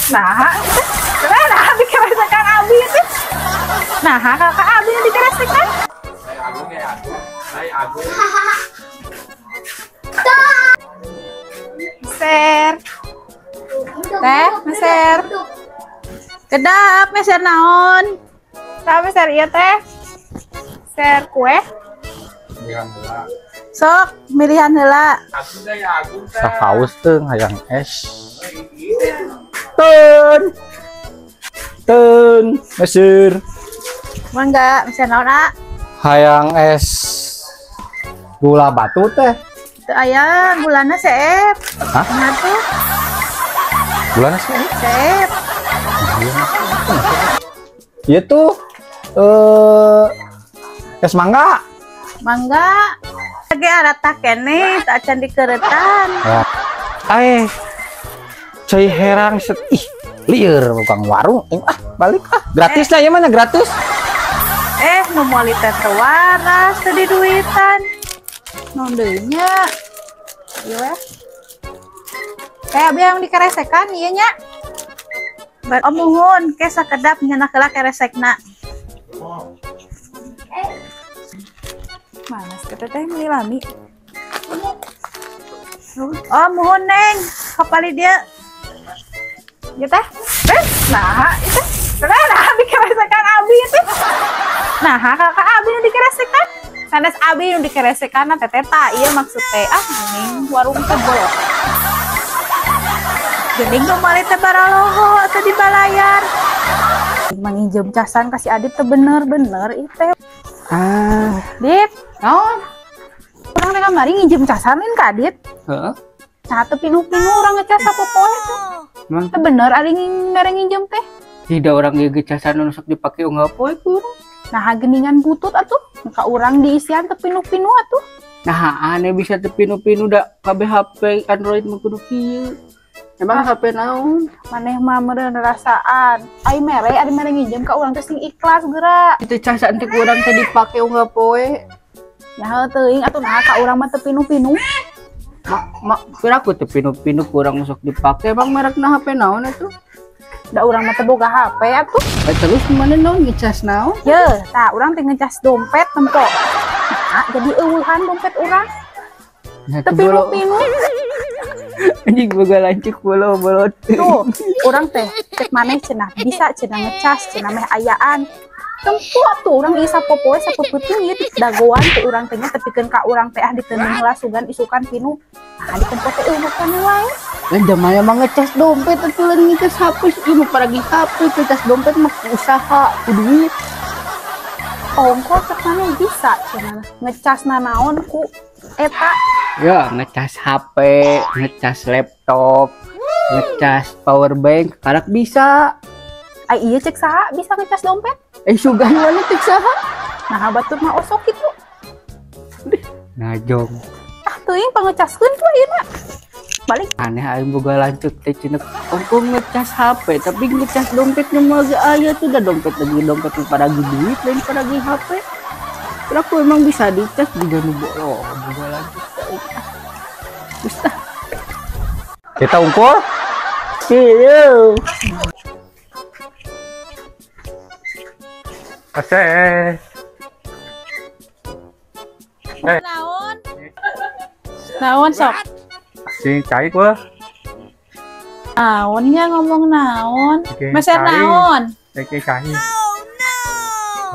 Nah, nah dikeresekan abi itu. Nah, kakak abi yang dikeresekan. Meser. Teh, meser. Kedap, meser naon? Tah meser ieu teh. Meser kue. Sok, milihan heula. Sahaus teu hayang es. Ten. Ten, meser. Mangga, meser naon, A? Hayang es gula batu teh. Teu aya, gulana seep. Hah? Nah tuh. Gulana seep? Seep. Ieu tuh es mangga. Mangga. Lagi arata keneh, tak acan dikeretan. Aeh. Cai herang set ih, lieur tukang warung. Ah, balik ah. Gratis lah ya mana gratis. Nu moali teh teu waras teu diduitan. Naon deui nya? Ieu we. Teh abi yang dikeresekan ieu nya. Oh muhun, ke sakedap nyenak heula keresekna. Malas ke teh meuli lami. Oh muhun neng, kapali dia. Ya teh. Nah, itu. Nah, dikeresekan abi itu. Nah, kakak abi nu dikeresekan. Sanes abi nu dikeresekan teh teta ieu maksud teh. Ah, geuning warung teh bolot. Geuning nu mali teh baraloho teh dibalayar. Manginjem casan ka si Adit teh bener-bener ieu teh. Ah, Dit, naon? Urang teh kamari nginjem casan lain ka Adit. Heeh. Nah, teu pinuh-pinuh urang ngecas sapopoe teh. Emang teu bener ari mere nginjem teh. Tidak orang ieu ge casan nu sok dipake unggal poe ku urang. Nah, geningan butut atuh, ka urang diisian teu pinuh-pinuh atuh. Nah, aneh bisa teu pinuh-pinuh da kabeh HP Android mah kudu kieu. Emang HP naon? Maneh mah meureun rasaan. Ai mere, ari mere nginjem ka urang teh sing ikhlas geura. Itu casan teh ku urang teh dipake unggal poe. Nah, teuing atuh nah ka urang mah teu pinuh-pinuh. Mak, piraku teu pinuh-pinuh ku urang sok dipake. Emang merekna HP naon atuh? Da urang mah teu boga HP atuh. Terus mana naon ngecas naon? Ye, tah urang teh ngecas dompet tempo. Nah, jadi eueuhan dompet urang. Nah, teu pinuh-pinuh. Anjing boga lancik bolo-bolo. Tuh, urang teh cek maneh cenah bisa cenah ngecas cenah meh ayaan. Tempo tuh urang ieu sapopoe sapeupeung ieu dagoan tuh urang teh nya tepikeun ka urang teh ah diteundeun heula sugan isukan pinuh. Nah, ditempo teh eueuh kana wae. Lain da mah emang ngecas dompet atuh lain ngecas HP ieu mah paragi HP ngecas dompet mah usaha ku duit. Ongko cek maneh bisa cenah ngecas nanaon ku eta. Ya, ngecas HP, ngecas laptop, ngecas power bank, karak bisa. Ai iya cek saha bisa ngecas dompet? Sugan mana cek saha? Nah, batur mah osok kitu. Nah, jong. Ah, teuing pangecaskeun tuh ieu mah. Balik. Aneh aing boga lanceuk teh cenah ongko ngecas HP, tapi ngecas dompetnya mah ge aya tuh da dompet lagi dompet paragi duit lain paragi HP. Aku emang bisa dicas juga nu bolo boga lanceuk teh. Bisa. Kita ukur. Iya. Aseh. Naon? Naon sok? Sing cai gua. Naonnya ngomong naon? Meser naon? Oke cai.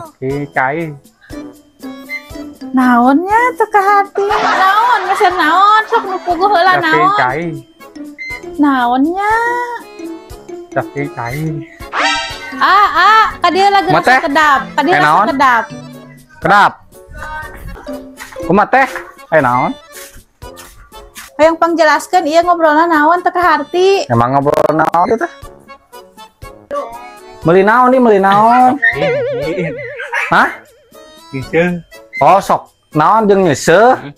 Oke cai. Naonnya teu ka hati. Naon meser naon? Sok nu puguh heula naon? Oke cai. Naonnya? Oke cai. Ah, ka dieu lagi rasa kedap. Ka dieu rasa kedap. Kedap. Kumaha teh? Aya naon? Hayang pangjelaskeun ieu ngobrolna naon teu kaharti. Emang ngobrol naon ieu teh? Meuli naon nih, meuli naon? Hah? Nyeuseuh. Oh, sok naon jeung nyeuseuh?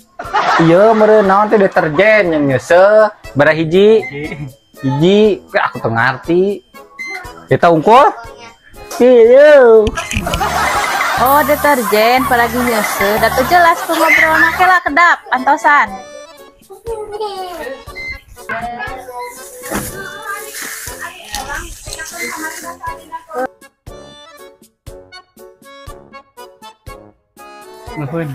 Ieu meureun naon teh deterjen jeung nyeuseuh, bara hiji. Hiji, aku teu ngarti. Kita unggul? Iya. Oh, deterjen paragi nyeuseuh, da teu jelas tuh ngobrolna ke lah kedap antosan. Nuhun.